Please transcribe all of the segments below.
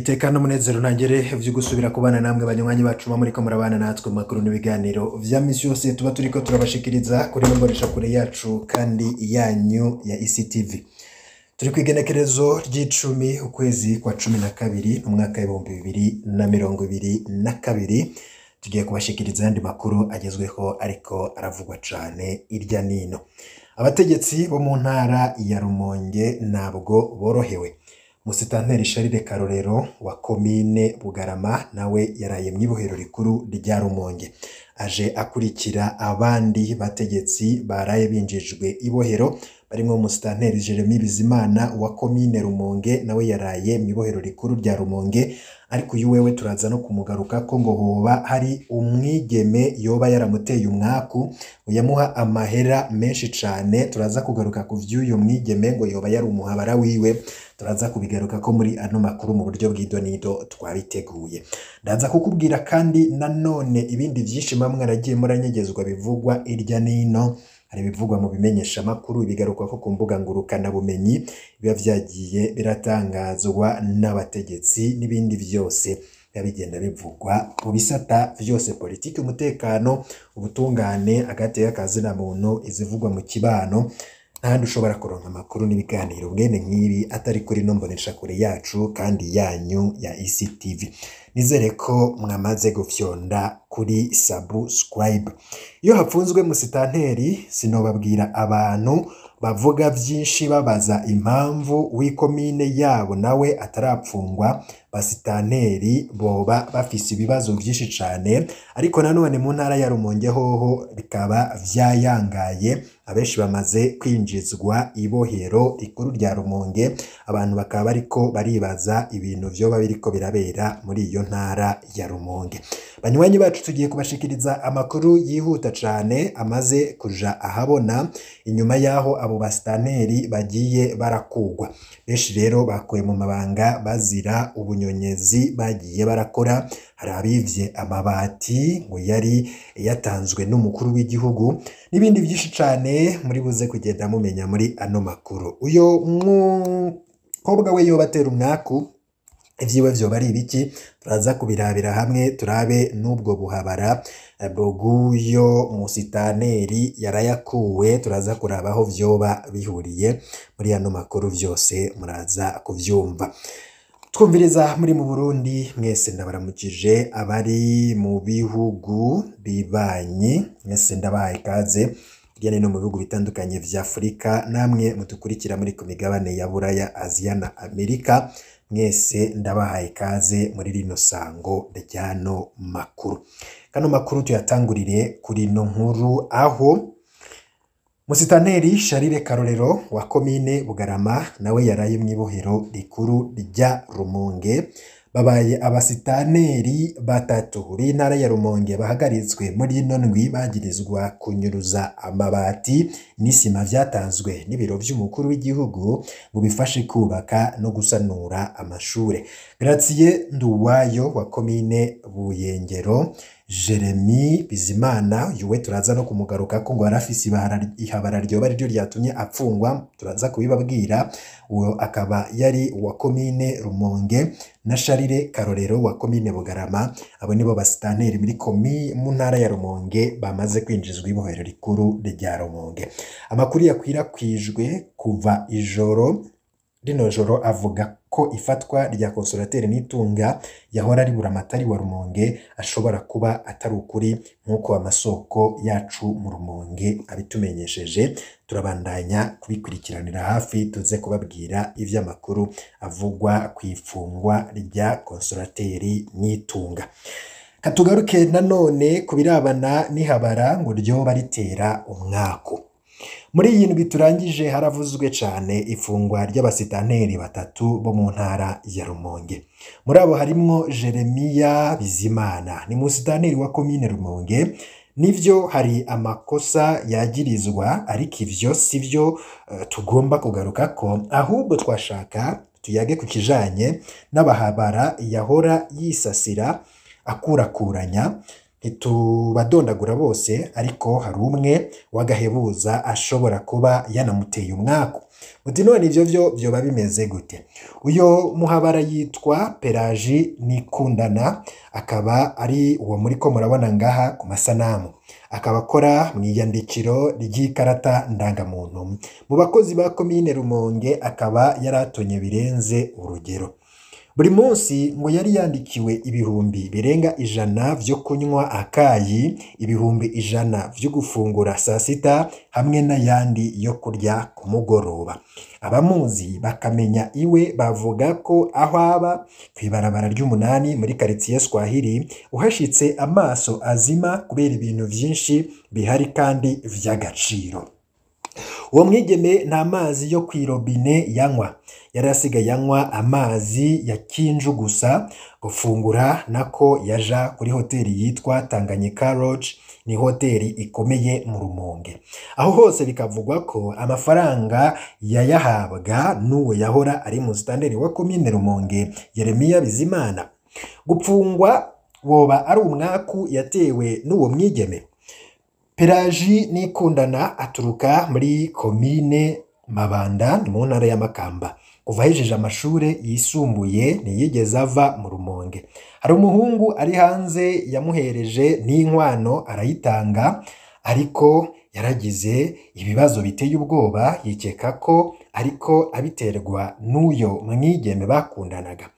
Niteka n'umunezero ntangere vyo gusubira kubana namwe banywanyi bacu muba muriko murabana natwe mu makuru n'ibiganiro vya misi yose tuba turiko turabashikiriza kuri ino mboneshakure yacu kandi yanyu ya ECTV. Turi kw'igenekerezo ry'icumi ukwezi kwa 12 umwaka w'2022, tugiye kubashikiriza ayandi makuru agezweho ariko aravugwa cane irya nino. Abategetsi bo mu ntara ya Rumonge ntabwo borohewe. Musitanteri Charles Karorero wa komine Bugarama nawe yaraye mw'ibohero rikuru rya Rumonge. Aje akurikira abandi bategetsi baraye binjijwe ibohero barimwo Musitanteri Jeremy Bizimana wa komine Rumonge nawe yaraye mw'ibohero rikuru rya Rumonge, ariko uyu wewe turaza no kumugaruka ko ngo hoba hari umwigeme yoba yaramuteye umwaku yamuha amahera menshi cane. Turaza kugaruka ku vy'uyu mwigeme ngo yoba yari umuhabara wiwe, turaza kubigaruka ko muri ano makuru mu buryo bw'idonido twabiteguye. Ndaza kukubwira kandi nanone ibindi vyinshi muba mwaragiye muranyegezwa bivugwa irya nino. Hari ibivugwa mu bimenyeshamakuru, ibigaruka ko ku mbuga ngurukanabumenyi biba vyagiye biratangazwa n'abategetsi n'ibindi vyose biba bigenda bivugwa mu bisata vyose: politiki, umutekano, ubutungane, agateka ka zina muntu, izivugwa mu kibano. Ntahandi ushobora kuronka amakuru n'ibiganiro mwene nk'ibi atari kuri ino mboneshakure yacu kandi yanyu ya ECTV. Nizere ko mwamaze gufyonda kuri subscribe. Iyo hapfunzwe musitanteri sinobabwira abantu bavuga vyinshi babaza impamvu w'ikomine yabo nawe atarapfungwa. Basitanteri boba bafise ibibazo vyinshi cane, ariko nanone mu ntara ya Rumonge hoho bikaba vyayangaye, abenshi bamaze kwinjizwa ibohero rikuru rya Rumonge. Abantu bakaba bariko baribaza ibintu vyoba biriko birabera muri iyo ntara ya Rumonge. Banywanyi bacu, tugiye kubashikiriza amakuru yihuta cane amaze kuja ahabona inyuma yaho abo basitanteri bagiye barakugwa. Benshi rero bakuwe mu mabanga bazira ubunyonyezi bagiye barakora. Hari abivye amabati ngo yari yatanzwe n'umukuru w'igihugu n'ibindi vyinshi cane muri buze kugenda mumenya muri ano makuru. Uyo mukobwa we yoba atera umwaku, ivyiwe vyoba ari ibiki? Turaza kubirabira hamwe, turabe n'ubwo buhabara bw'uyo musitaneri yarayakuwe. Turaza kuraba aho vyoba bihuriye muri ano makuru, vyose muraza kuvyumva. Twumviriza muri mu Burundi mwese ndabaramukije, abari mu bihugu bibanyi mwese ndabahaye ikaze, hirya no hino mu bihugu bitandukanye vya Afurika, namwe mudukurikira muri ku migabane ya Buraya, Aziya na Amerika, mwese ndabahaye ikaze muri rino sango ry'ano makuru. Kano makuru tuyatangurire kuri ino nkuru aho Musitanteri Charles Karorero wa komine Bugarama nawe yaraye mw'ibohero rikuru rya Rumonge. Babaye abasitaneri batatu b'intara ya Rumonge bahagaritswe muri ino ndwi bagirizwa kunyuruza amabati n'isima vyatanzwe n'ibiro vy'umukuru w'igihugu ngo bifashe kubaka no gusanura amashure. Gratien Nduwayo wa komine Buyengero, Jeremy Bizimana yuwe turaza no kumugaruka ko ngo yarafise ihabara ryoba ariryo ryatumye apfungwa, turaza kubibabwira. Uwo akaba yari uwa komine Rumonge, na Charles Karorero wa komine Bugarama. Abo nibo basitanteri muri mu ntara ya Rumonge bamaze kwinjizwa ibohero rikuru rya Rumonge. Amakuru yakwirakwijwe kuva ijoro rino joro avuga ko ifatwa rya Consolateri Nitunga yahora ari buramatari wa Rumonge ashobora kuba atari ukuri, nk'uko amasoko yacu mu Rumonge abitumenyesheje. Turabandanya kubikurikiranira hafi tuze kubabwira ivy'amakuru avugwa kw'ifungwa rya Consolateri Nitunga. Katugaruke nanone ku birabana n'ihabara ngo ryoba ritera umwaku. Muri iyi ndwi turangije haravuzwe cane ifungwa ry'abasitanteri batatu bo mu ntara ya Rumonge. Muri abo harimwo Jeremiya Bizimana, ni musitanteri wa komine Rumonge. Nivyo hari amakosa yagirizwa, ariko ivyo sivyo tugomba kugarukako, ahubwo twashaka tuyage ku kijanye n'abahabara yahora yisasira akurakuranya. Ntitubadondagura bose, ariko hari umwe w'agahebuza ashobora kuba yanamuteye umwaku. Muti none ivyo vyo vyoba bimeze gute? Uyo muhabara yitwa Pelagie Nikundana, akaba ari uwo muriko murabona ngaha ku masanamu, akaba akora mw'iyandikiro ry'ikarata ndangamuntu mu bakozi ba komine Rumonge, akaba yaratonye birenze urugero. Buri munsi ngo yari yandikiwe 100,000 vyo kunywa akayi, 100,000 vyo gufungura saa sita, hamwe n'ayandi yo kurya ku mugoroba. Abamuzi bakamenya iwe bavuga ko aho aba kw'ibarabara ry'umunani muri karitsiye Swahili, uhashitse amaso azima kubera ibintu vyinshi bihari kandi vy'agaciro. Uwo mwigeme nta mazi yo kw'irobine yanywa, yari asigaye anywa amazi ya kinju gusa. Gufungura nako yaja kuri hoteli yitwa Tanganyika Lodge, ni hoteli ikomeye mu Rumonge. Aho hose bikavugwa ko amafaranga yayahabwa n'uwo yahora ari musitanteri wa komine Rumonge, Yeremiya Bizimana. Gupfungwa woba ari umwaku yatewe n'uwo mwigeme. Pelagie Nikundana aturuka muri komine Mabanda mu ntara ya Makamba. Kuva ahejeje amashure yisumbuye ntiyigeze ava mu Rumonge. Hari umuhungu ari hanze yamuhereje n'inkwano arayitanga, ariko yaragize ibibazo biteye ubwoba, yikeka ko ariko abiterwa n'uyo mwigeme bakundanaga.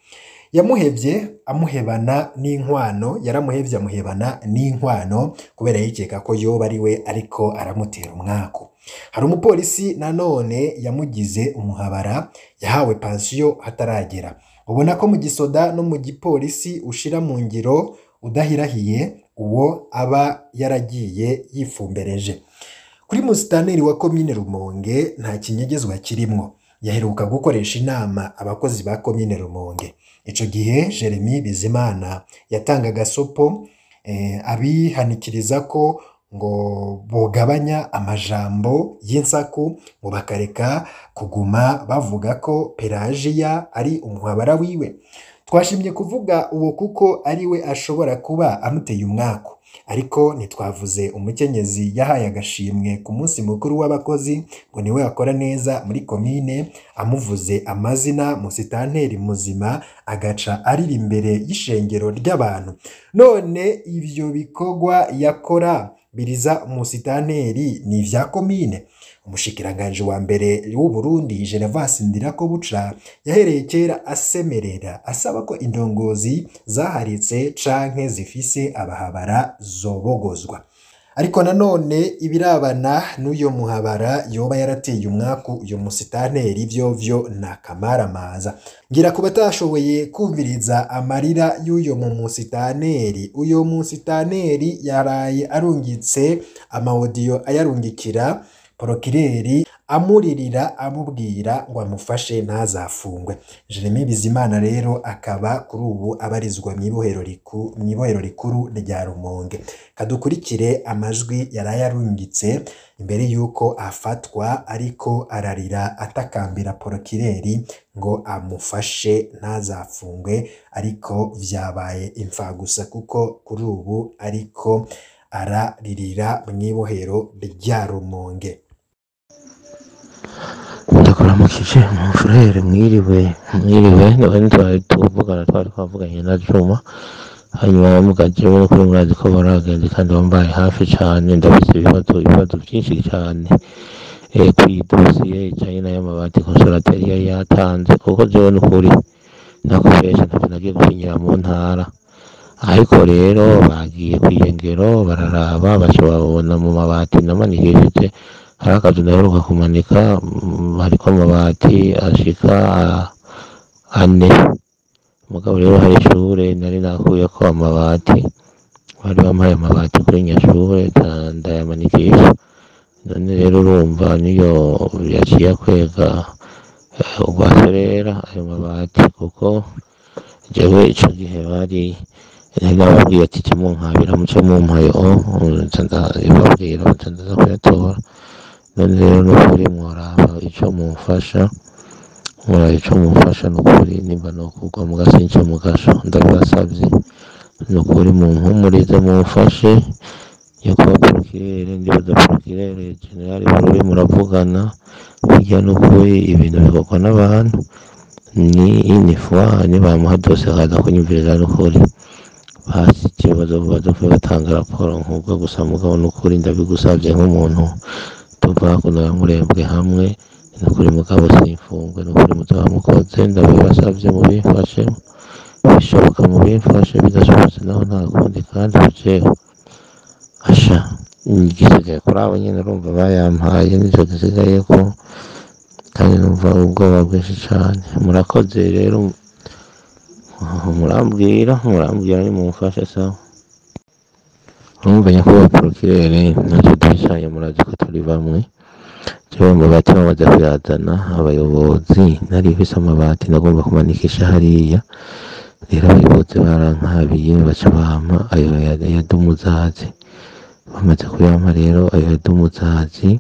Yamuhevye amuhebana n'inkwano, yaramuhevye amuhebana n'inkwano kubera yikeka ko yoba ari we ariko aramutera umwaku. Hari umupolisi nanone yamugize umuhabara, yahawe pansiyo ataragera. Ubona ko mu gisoda no mu gipolisi ushira mu ngiro udahirahiye uwo aba yaragiye yifumbereje. Kuri musitaneri wa komine Rumonge nta kinyegezwa kirimwo. Yaheruka gukoresha inama abakozi ba komine Rumonge. Ico gihe Jeremy Bizimana yatanga gasopo abihanikiriza ko ngo bogabanya amajambo y'insaku, ngo bakareka kuguma bavuga ko Pelagia ari umuhabara wiwe. Twashimye kuvuga uwo kuko ari we ashobora kuba amuteye umwaku, ariko ntitwavuze umukenyezi yahaye agashimwe ku munsi mukuru w'abakozi ngo niwe akora neza muri komine, amuvuze amazina musitanteri muzima agaca arira imbere y'ishengero ry'abantu. None ivyo bikorwa yakora biriza musitanteri ni ivya komine? Umushikiranganji wa mbere w'u Burundi Gervas Ndirakobuca yahereye kera asemerera asaba ko indongozi zaharitse canke zifise abahabara zobogozwa. Ariko nanone ibirabana n'uyo muhabara yoba yarateye umwaku uyo musitanteri vyovyo na kamaramaza. Ngira ku batashoboye kumviriza amarira y'uyo mu musitaneri, uyo musitaneri yaraye arungitse amawodiyo ayarungikira porokireri amuririra amubwira ngo amufashe ntazafungwe. Jeremy Bizimana rero akaba kuri ubu abarizwa mw'ibohero rikuru rya Rumonge. Kadukurikire amajwi yaraye arungitse imbere yuko afatwa, ariko ararira atakambira porokireri ngo amufashe ntazafungwe, ariko vyabaye imfagusa kuko kuri ubu ariko araririra mw'ibohero rya Rumonge. Ndakuramukije mufurere, mwiriwe mwiriwe. Twari tuvugana, twari twavuganye na Juma, hanyuma bamuga jewe no kuri murazi ko baragenze kandi bambaye hafi cane. Ndafise ibibazo vyinshi cane kuri dosiye ijanye n'ay'amabati konsolateri yari yatanze, kuko jewe n'ukuri nakubesha ntavyo nagiye gusinyira mu ntara. Ariko rero bagiye kw'iyengero bararaba, baca babona mu mabati namanikishije hari akazu ndaheruka kumanika, hariko amabati ashika ane. Mugabo rero hari ishure nari nakuyeko amabati, bari bampaye amabati kuri nyashure ndayamanikisha. None rero urumva niyo yaciye akwega urwaserera ayo mabati, kuko jewe ico gihe bari nari nababwiye ati ce munkabira muce mumpayo, nca ndababwira nca ndaza kuyatora. None rero nukuri mworaba ico mumfasha, mworaba ico mumfasha nukuri, nimba nokugwa mugasince mugasho, ndabibasavye. Ni ukuri mumpumurize, mumfashe, nyakubahwa porokirere, ndibaza porokirere generali Bururi muravugana, burya ni ukuri ibintu bikorwa n'abantu, ni une fois nibamuha dosiye akaza kunyumviriza, n'ukuri basi ikibazo bazopfe batanga raporo nk'ubwo gusa. Mugabo n'ukuri ndabigusavye nk'umuntu tuva hakuno ya Murembwe hamwe, nukuri mugabo simfungwe, nukuri muzoba mukoze, ndabibasavye mubimfashemo, bishoboka mubimfashe, bidashobotse naho nta kundi. Kandi jewe asha igisigaye kuri abo nyene urumva bayampaye, nico gisigayeko, kandi numva ubwoba bwinshi cane. Murakoze rero, murambwira nimumfashe, sawa. Urumva nyakubahwa porokirere, ntacyo duhishanye, murazi ko turi bamwe. Jewe amabati bamaze kuyazana abayobozi, nari mfise amabati nagomba kumanikisha hariya, rero abayobozi barankabiye baca bampa ayo ya dumuzazi. Bamaze kuyampa rero ayo ya dumuzazi,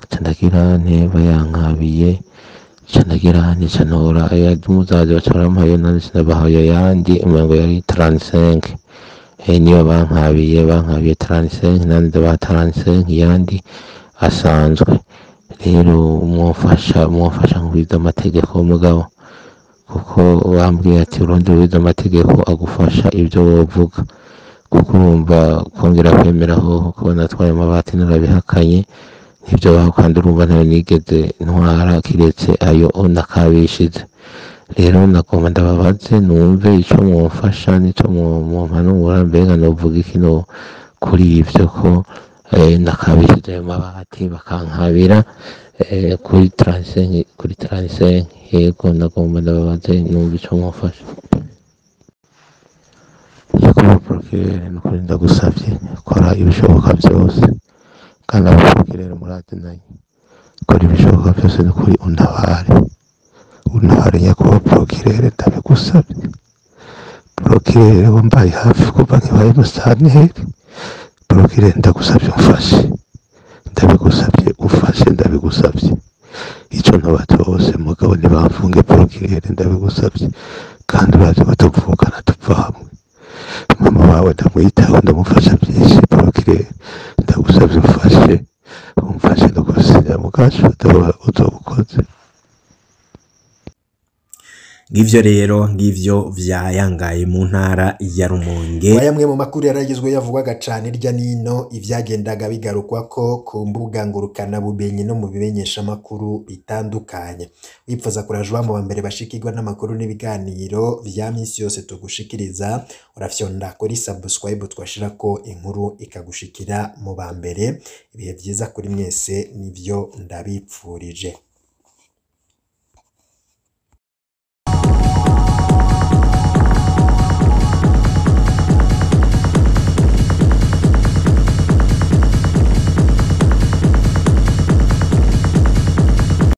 nca ndagira nte, bayankabiye nca ndagira nte, nca ntora ayo ya dumuzazi, baca barampa ayo, nanje sinabaha ayo yandi, umengo yari 35, niyo bankabiye 35, nanje ndabaha 35 yandi asanzwe. Rero mwofasha nkwiza amategeko mugabo, kuko bambwiye ati urundi wize amategeko agufasha ibyo wovuga, kuko urumva kongera kwemera hoho ko natwaye amabati narabihakanye nibyo baho, kandi urumva ntayo nigeze ntwara kiretse ayo nakabishize. Rero nagomba ndababaze numve ico mwofasha n'ico mwompanura, mbega novuga iki no kuri ivyo ko nakabishije ayo mabati bakankabira kuri 35, kuri 35. Yego, nagomba ndababaze numve ico mwofasha. Nyakubahwa porokirere, nukuri ndagusavye, kora ibishoboka vyose, kandi abaporokirere murazinanye, kora ibishoboka vyose nukuri untabare, untabare nyakubahwa porokirere, ndabigusavye. Porokirere wambaye hafi kuva nkibaye musitanteri, porokirere ndagusavye umfashe, ndabigusavye umfashe, ndabigusavye, ico ntoba cose mugabo ntibamfunge, porokirere ndabigusavye, kandi urazi ko tuvukana tuva hamwe, mama wawe ndamwitaho, ndamufasha byinshi. Porokirere ndagusavye umfashe, umfashe ndagusinya mugacu uzoba ukoze. Ngivyo rero, ngivyo vyayangaye mu ntara ya Rumonge. Aya mu makuru yaragezwe yavugwaga cane irya nino, ivyagendaga bigarukwa ko ku mbuga ngurukana bumenyi no mu bimenyesha makuru bitandukanye. Wipfuza kurajwa mu bambere bashikirwa n'amakuru n'ibiganiro vya misi yose tugushikiriza, urafyonda kuri subscribe, twashirako inkuru ikagushikira mu bambere. Ibihe vyiza kuri mwese, nivyo ndabipfurije.